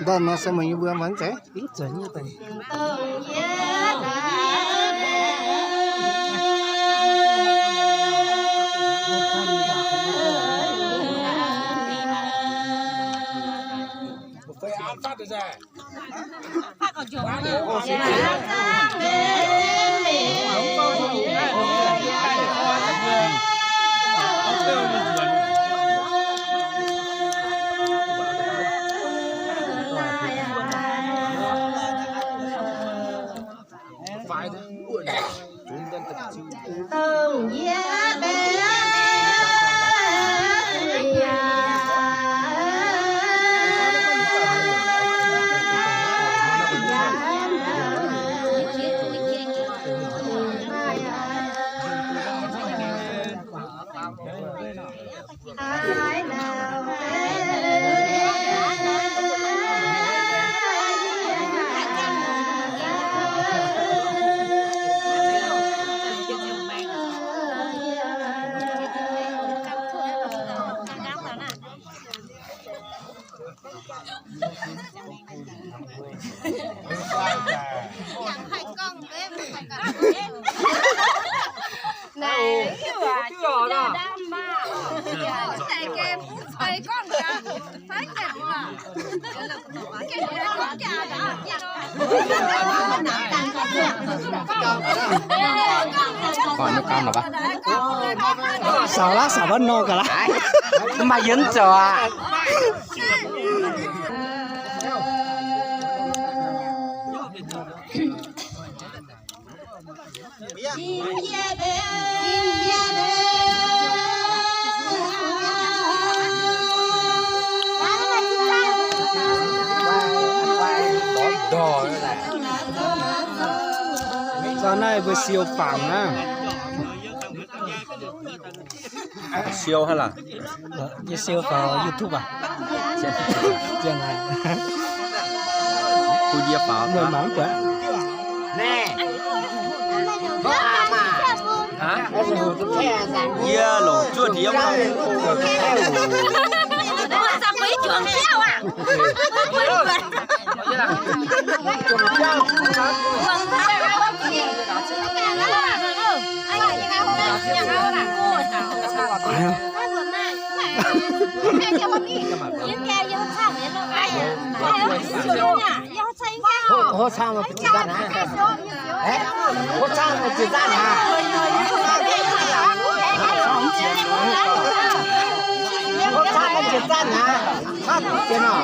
Ndorm nor se meih nyei mbuo mangc zeiz. Ih, zengx nyei daaih. Xảo lắm, xảo bắt no cả lắm. Mày yến trở à? Dau naaiv mbuo siou bangc aqv. Siou haaix lorqc? Yie siou faaux YouTube aqv. Zien haic. Bun yie faaux. Mbuo mangc mv buatc. Haaix? Yie longc zuov ndiev wuov. Hov cang mv jiex zaanh aqv. Hov cang mv jiex zaanh aqv. Hov cang mv jiex zaanh aqv. Hnangv jiex nor.